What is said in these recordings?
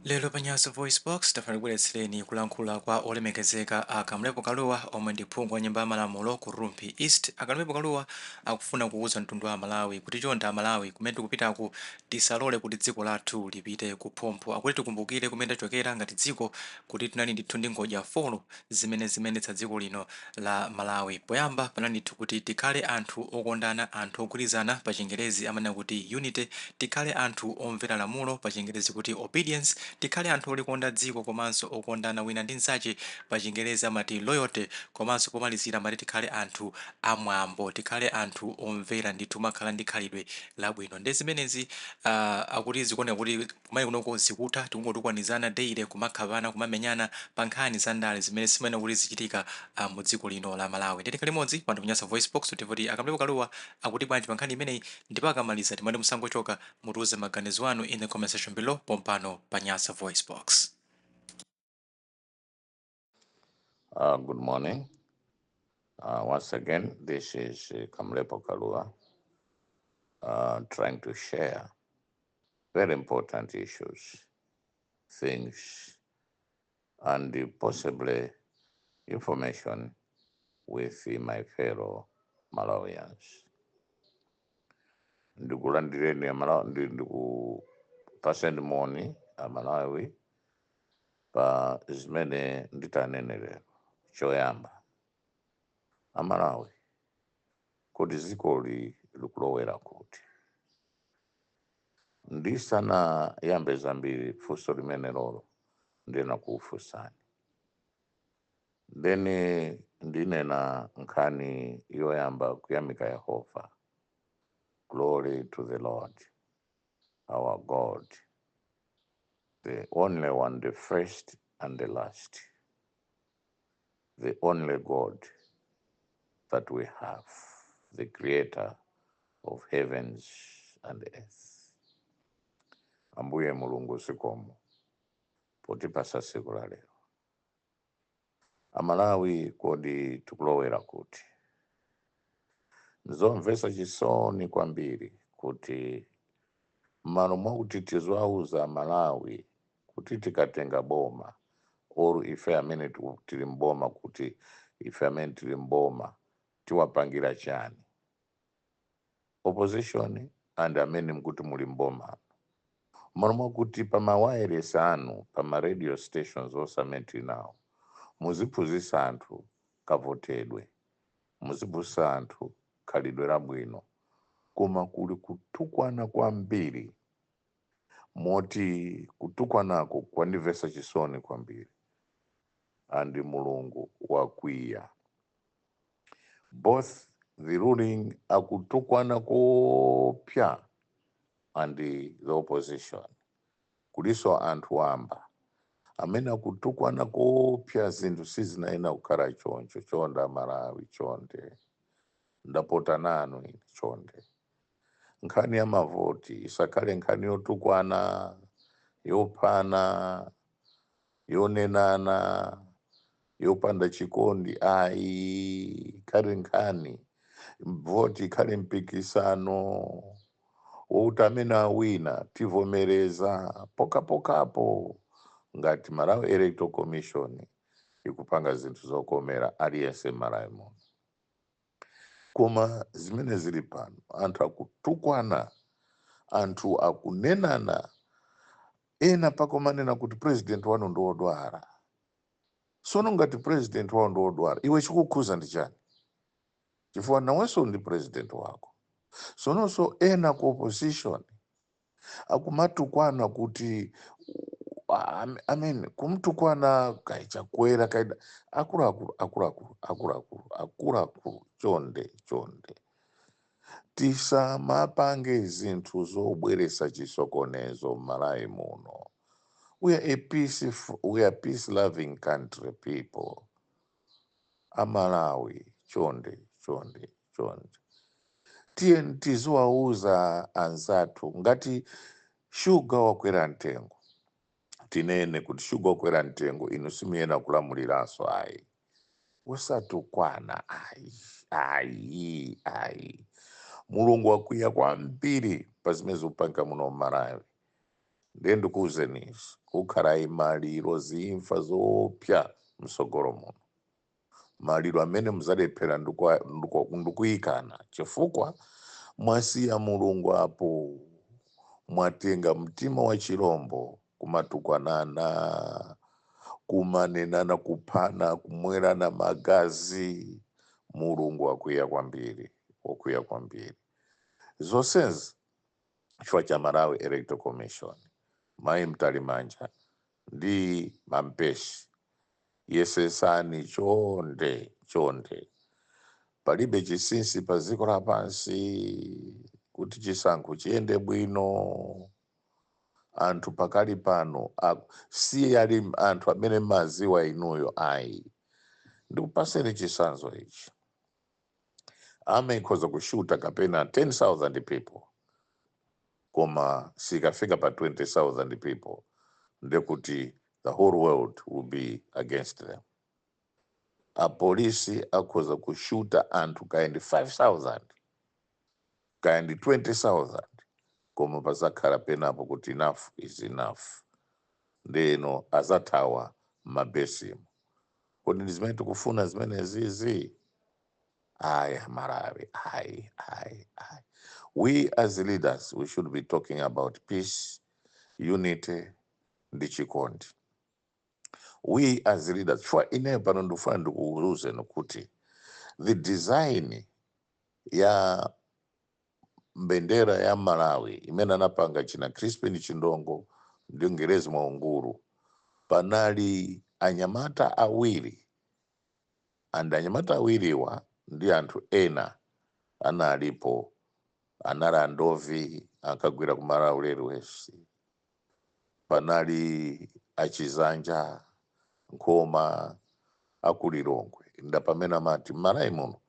Lero pa Nyasa VoiceBox tafuna tikubweretsereni kulankhula kwa olemekezeka a Kamlepo Kalua omwe ndi phungu wa nyumba ya malamulo ku Rumphi East. A Kamlepo Kalua akufuna kuuza mtundu wa Amalawi kuti chonde Amalawi, kumene tikupitaku tisalole kuti dziko lathu lipite kuphompho. Akuti tikumbukire kumene tachokera ngati dziko, kuti tinali ndithu ndi ngodya 4 zimene zimayendetsa dziko lino la Malawi. Poyamba panali ndithu kuti tikhale anthu okondana, anthu ogwirizana, pa chingerezi amanena kuti unity, tikhale anthu omvera lamulo, pa chingerezi kuti obedience, tikhale anthu olikonda dziko komanso okondana wina ndi mnzache, pa chingerezi amati loyalty, komanso pomalizira amati tikhale anthu amwambo, tikhale anthu omvera ndithu, makhala ndi khalidwe labwino. Ndi zimenezi akuti zikuoneka kuti kumene kunoko zikutha, tikungotukwanizana daily, kumakhapana, kumamenyana pa nkhani za ndale zimene sizimayenera kuti zichitika mu dziko lino la Malawi. Ndiye tikhale limodzi pano pa Nyasa VoiceBox kuti timve kuti a Kamlepo Kalua akuti bwanji pa nkhani imeneyi, ndipo akamaliza timati musangochoka, mutiuze maganizo anu in the comment section below pompano pa Nyasa VoiceBox. Good morning. Once again, this is Kamlepo Kalua trying to share very important issues, things, and possibly information with my fellow Malawians. Ndikulandireni Amalawi, ndikupaseni moni Amalawi pa zimene nditanene lero. Choyamba, Amalawi, kuti dzikoli likulowera kuti? Ndisanayambe zambiri, funso limene lolo ndinakufunsani, then ndinena nkhani yoyamba, kuyamika Yehova. Glory to the Lord our God, the only one, the first and the last, the only God that we have, the creator of heavens and earth. Ambuye Mulungu, zikomo potipasa tsiku la lero. Amalawi, kodi tikulowera kuti? Nzomvetsa chisoni kwambiri kuti m'malo mwakuti tizwauza Amalawi kuti tikatenga boma, or ife amene tili mboma, kuti ife amene tili mboma tiwapangira chani, opposition and amene mkuti muli mboma, m'malo mwakuti pa mawayilesi anu, pa ma radio stations onse amene tili nawo, muziphunzitsa anthu kavotedwe, muziphunzitsa anthu khalidwe labwino, koma kuli kutukwana kwambiri, moti kutukwanako kwandimvetsa chisoni kwambiri, and Mulungu wakwiya. Both the ruling akutukwana kopya and the opposition. Kuliso anthu wamba amene akutukwana kopya. Zinthu sizinayenera kukhala choncho. Chonde Amalawi, chonde, ndapota nanu ine, chonde, nkhani ya mavoti isakhale nkhani yotukwana, yophana, yonenana, yopanda chikondi, ayi. Ikhale nkhani, voti ikhale mpikisano wokuti amene awina tivomereza, pokapokapo ngati Malawi Electoral Commission ikupanga zinthu zokomera aliyense m'Malawi muno. Koma zimene zili pano, anthu akutukwana, anthu akunenana, ena pakomanena kuti president wanu ndi wodwala. Sono ngati president wawo ndi wodwala, iwe chikukhuza ndi chani? Chifukwa nawenso ndi president wako. Sononso ena ku opposition akumatukwana kuti, I mean, kumtukwana kaichakwera kaida. Akuluakulu, akuluakulu, akuluakulu, akuluakulu, chonde, chonde, tisamapange zinthu zobweretsa chisokonezo m'Malawi muno. We are peace loving country people. Amalawi, chonde, chonde, chonde, tiye tiziwauza anzathu. Ngati shuga wakwera mtengo, tinene kuti shuga wakwera mtengo, inu simuyena kulamuliranso, ayi. Usatukwana, ayi, ayi, ayi. Mulungu wakwiya kwambiri pa zimene zikupanga muno m'Malawi. Ndiye ndikuwuzeni izi, kukhala maliro, zimfa zoopsa msogolo muno, maliro amene muzalephera ndikuyikana chifukwa mwasiya Mulungu apo, mwatenga mtima wa chirombo, kumatukwanana, kumanenana, kuphana, kumwerana magazi. Mulungu akwiya kwambiri, wakwiya kwambiri. Zonsezi chifukwa cha Malawi Electoral Commission, Mayi Mtalimanja ndi Mampeshi, yesesani chonde chonde. Palibe chinsinsi pa dziko lapansi kuti chisankho chiyende bwino. Anthu pakali pano si ali anthu amene maziwa inuyo ayi. Ndikupaseni chitsanzo ichi: army ikhoza kushuta kapena 10,000 people, koma sikafika pa 20,000 people ndekuti the whole world will be against them. Apolisi akhoza kushuta anthu kaya ndi 5000, kaya ndi 20,000, koma pazakhala penapo kuti enough is enough, ndeno azathawa m'mabesimu. Kodi ndi zimene tikufuna zimene zizi? Ayi, Malawi, ayi, ayi, ayi. We as leaders, we should be talking about peace, unity ndi chikondi. We as leaders, chifukwa ineyo pano ndikufuna ndikuwuzeni kuti the design ya mbendera ya Malawi imene anapanga china Crispin Chindongo ndi Ngerezi Mwaunguru, panali anyamata awiri, and anyamata awiriwa ndi anthu ena analipo, anali andovi, ankagwira ku Malawi Railways, panali achizanja Nkhoma akulilongwe. Nda pamene amati m'Malawi muno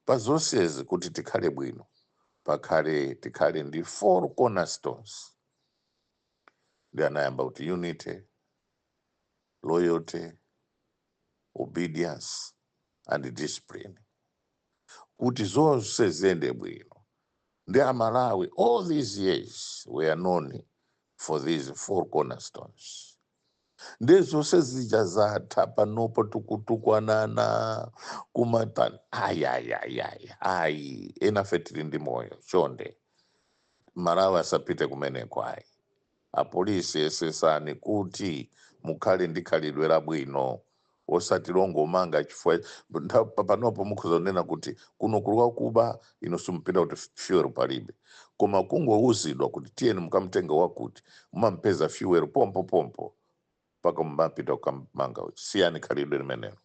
pa zonsezi, kuti tikhale bwino, pakhale tikhale ndi four cornerstones. Ndi anayamba kuti unity, loyalty, obedience and discipline, kuti zonse ziyende bwino. Ndi Amalawi all these years we are known for these four cornerstones. Ndi zonse zija zatha. Panopo tukutukwanana, kumatani, ayi, ayi, ayi, ayi, ayi. Enafe tili ndi moyo. Chonde, Malawi asapite kumeneko, ayi. Apolisi, yesesani kuti mukhale ndi khalidwe labwino, osati longomanga chifukwa panopo mukhoza kunena kuti kuno kuli wakuba, ino simupita kuti fuel palibe, koma kungouzidwa kuti tiyeni mukamtenga wakuti, mumampeza fuel pompo pompo, mpaka mumapita kukamanga uchi. Siyani khalidwe limenelo.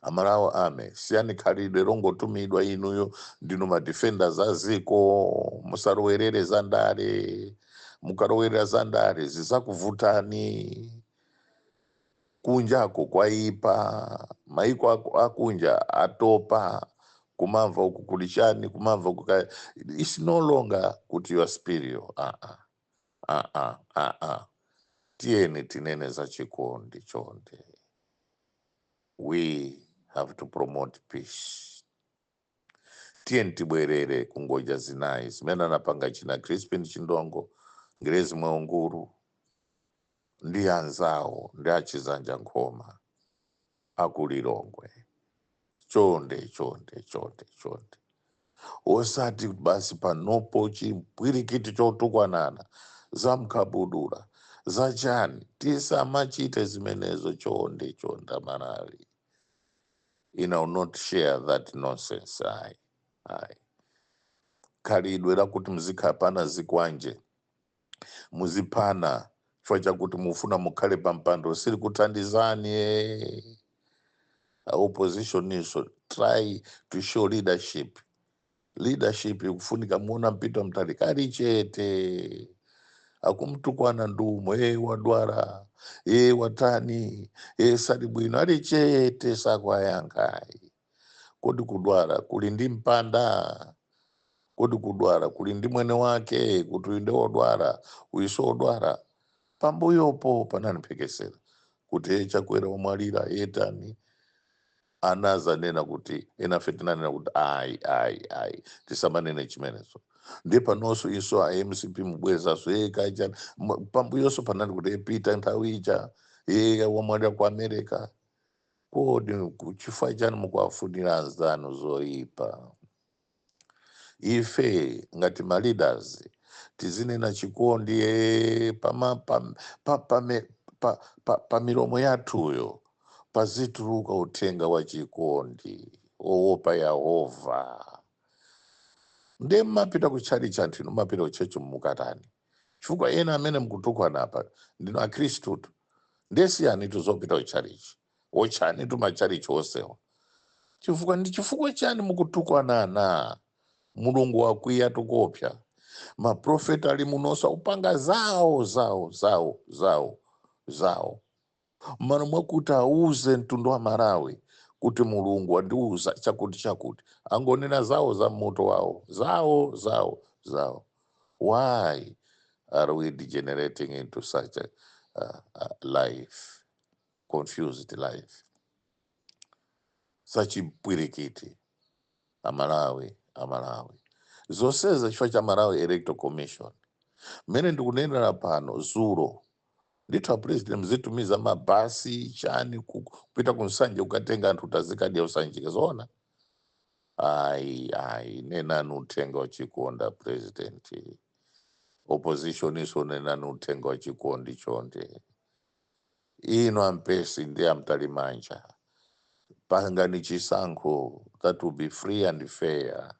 Amalawi ame, siyani khalidwe longotumidwa. Inuyo ndinu madefenders a ziko, musalowerere za ndale. Mukalowerera za ndale zizakuvutani. Kunjako kwaipa, maiko akunja atopa kumamva uku kulichani, kumamva uku it's no longer kuti you are superior. Ah, ah, ah, ah, ah, ah. Tiyeni tinene za chikondi chonde. We have to promote peace. Tiyeni tibwerere kungoja zinayi zimene anapanga china Crispin Chindongo, Ngerezi Mwaunguru ndi anzawo, ndi achizanja Nkhoma akulilongwe. Chonde chonde chonde chonde, osati basi panopo chipwirikiti chotukwanana, zamkhabudula, zachani. Tisamachite zimenezo chonde chonde, Amalawi. Ine will not share that nonsense, ayi, ayi. Khalidwe lakuti muzikhala zikwanje, muziphana chifukwa chakuti mufuna mukhale pampando, sili kuthandizani. Opposition iso, try to show leadership. Leadership ikufunika muona mpito mtali kali chete, akumtukwana ndumo, e wadwara, e watani, e sali bwino, ali chete, sakwayankhayi. Kodi kudwara kuli ndi mpanda? Kodi kudwara kuli ndi mwene wake kuti uyu ndi wodwara, uyu si wodwara? Pambuyopo panandiphekesera kuti e Chakwera wamwalira, yetani anazanena kuti enafe tinanena kuti ayi, ayi, ayi, tisamanene chimenezo. Ndiye panonso iso a MCP mubwerezaso e kacha pambuyonso panali kuti epita nthawi ija e wamwalira ku America. Kodi chifukwa chani mukuwafunira anzanu zoyipa? Ife ngati ma leaders tizinena chikondi pama, pa, pa, pa, me- pa, pa, pa milomo yathuyo pazituluka uthenga wa chikondi owopa Yehova. Ndiye mmapita kutchalichi anthu inu, mmapita kuchechi mukatani? Chifukwa ena amene mukutukwana apa ndinu akhristutu. Ndiye siyani tuzopita kutchalichi, wotchani tumatchalichi onsewa. Chifukwa ndi chifukwa chani mukutukwanana? Mulungu wakwiya tukopya. Maprofeta ali munosa upanga zawo zawo zawo zawo zawo mmalo mwakuti auze mtundu wa Malawi kuti Mulungu wandiuza chakuti chakuti, angonena zawo za mutu wawo, zawo zawo zawo. Why are we degenerating into such a life, confused life, sachipwirikiti? Amalawi, Amalawi, zonsezi chifukwa cha Malawi Electoral Commission. Mmene ndikunenera pano, zulo ndithu a president mzitumiza mabasi chani kupita kuNsanje kukatenga anthu tazikadya usanjike. Zoona? Ayi, ayi, nenani uthenga wachikondi, president. Opposition iso, nenani uthenga wachikondi chonde. Ino ampesi ndi amtalimanja, pangani chisankho that will be free and fair.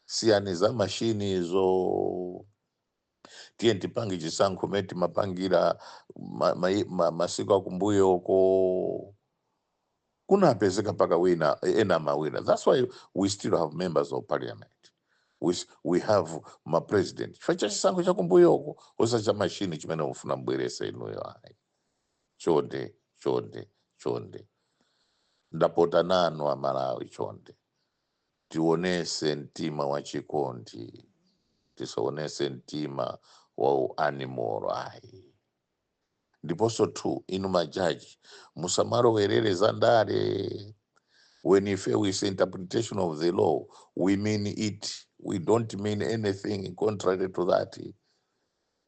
Siyani za mashini izo. Tiye tipange chisankho mene timapangira masiku akumbuyoko. Kunapezeka paka wina ena mawina. That's why we still have members of parliament, we have ma president chifukwa cha chisankho chakumbuyoko, osa cha mashini chimene mufuna mbwerese inuyo, ayi. Chonde, chonde, chonde, ndapota nanu Amalawi, chonde tionese mtima wa chikondi, tisaonese mtima wa animal, ayi. Ndiponso two, inu majaji musamalowerere za ndale. When ife we say interpretation of the law, we mean it. We don't mean anything contrary to that.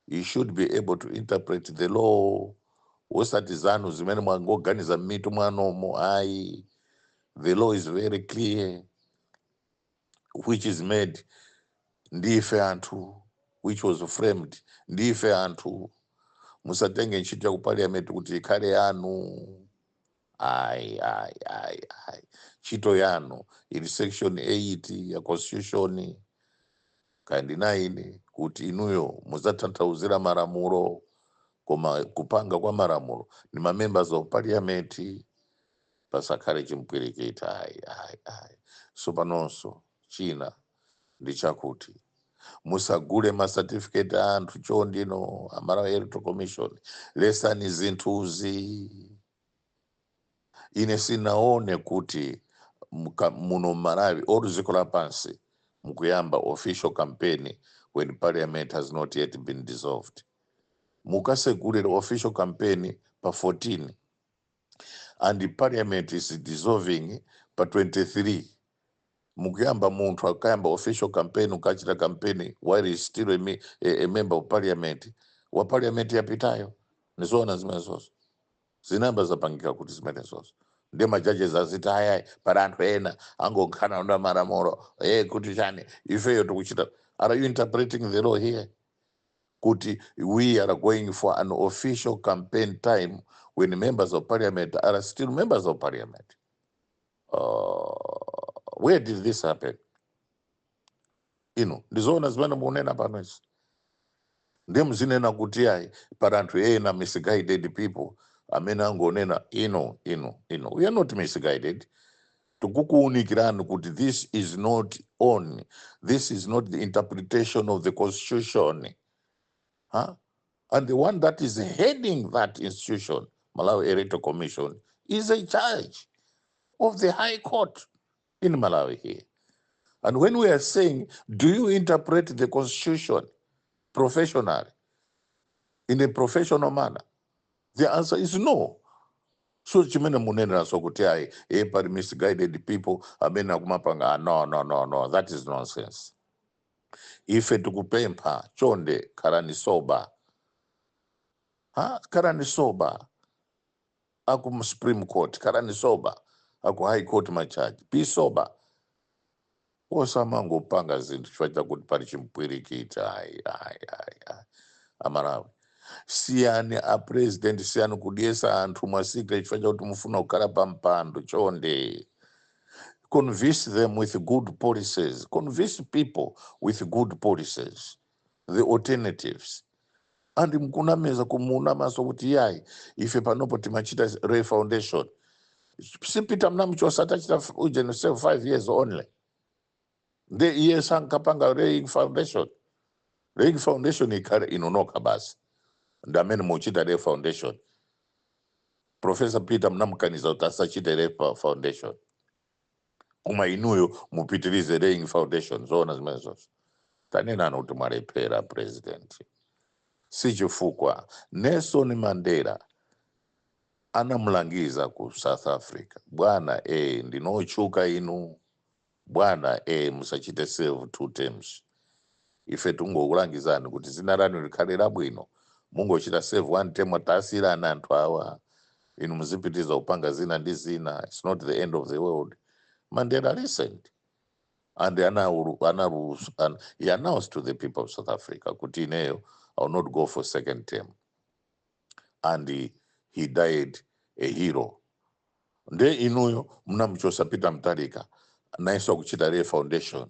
You should be able to interpret the law, osati zanu zimene mwangoganiza m'mitu mwanomo, ayi. The law is very clear, which is made ndife anthu, which was framed ndife anthu. Musatenge ntchito ya ku parliament kuti ikhale yanu, ayi, ayi, ayi, ayi. Ntchito yanu ili section 8 ya constitution kandi 9, kuti inuyo muzatanthauzira malamulo, koma kupanga kwa malamulo ni ma members of parliament. Pasakhale chimpwirikiti, ayi, ayi, ayi. So panonso china ndi chakuti musagule ma certificate a anthu chondino. Amalawi Electoral Commission, lesani zinthuzi. Ine sinaone kuti muno Malawi or dziko lapansi mukuyamba official campaign when parliament has not yet been dissolved. Mukasegulira official campaign pa 14 and the parliament is dissolving pa 23. Mukuyamba munthu akayamba official campaign, ukachita campaign while is still a member of parliament wa parliament yapitayo. Nizoona zimenezozo zinamba zapangika kuti zimenezozo ndiye ma judges aziti ayayi, pali anthu ena angonkhana unda malamulo kuti chani, ifeyo tikuchita. Are you interpreting the law here kuti we are going for an official campaign time when members of parliament are still members of parliament? Where did this happen? Ino ndizoona zimene mukunena pano izi? Ndiye muzinena kuti ayi, pali anthu ena, misguided people, amene angonena. Ino, ino, ino, we are not misguided. Tikukuwunikirani kuti this is not on, this is not the interpretation of the constitution, huh? And the one that is heading that institution, Malawi Electoral Commission, is a judge of the High Court in Malawi here. And when we are saying, "Do you interpret the constitution professionally, in a professional manner?" the answer is no. So chimene munenera so kuti ayi, pali misguided people amene akumapanga, ah, no, no, no, no, that is nonsense. Ife tikupempha, chonde khalani sober, ha, khalani sober aku Supreme Court, khalani sober aku High Court, majaji, be sober. Osamangopanga zinthu chifukwa chakuti pali chimpwirikiti. Ayi, ayi, ayi, ayi. Amalawi, siyani a president, siyani kudyesa anthu mwasikile chifukwa chakuti mufuna kukhala pa mpando. Chonde convince them with good policies, convince people with good policies, the alternatives. And mkunameza kumunamaso kuti yayi, ife panopo timachita lay foundation. Si Peter mnamuchosa atachita ujeni serve 5 years only? Nde iye sankapanga laying foundation? Laying foundation ikhale inonoka basi, ndi amene muchita lay foundation. Professor Peter mnamukaniza kuti asachite lay foundation, koma inuyo mupitirize laying foundation. Zoona zimene zonse tanenani kuti mwalephera, president. Si chifukwa Nelson Mandela anamulangiza ku South Africa, "Bwana, ndinochuka inu bwana, musachite serve two terms. Ife tungokulangizani kuti zina lanu likhale labwino, mungochita serve one term, tasiyirani anthu awa, inu muzipitiza kupanga zina ndi zina. It's not the end of the world." Mandela listened and he announced to the people of South Africa kuti ineyo I will not go for second term, and he died a hero. Nde inuyo munamuchosa Peter Mutharika, nayenso akuchita lay foundation,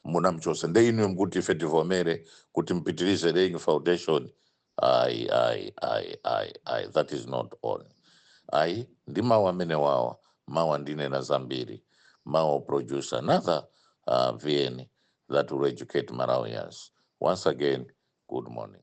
munamuchosa. Nde inuyo mkuti ife tivomere kuti mpitirize laying foundation? Ayi, ayi, ayi, ayi, ayi, that is not on. Ayi, ndi mawu amene wawa. Mawa ndinena zambiri. Mawa produce another VN that will educate Malawians. Once again, good morning.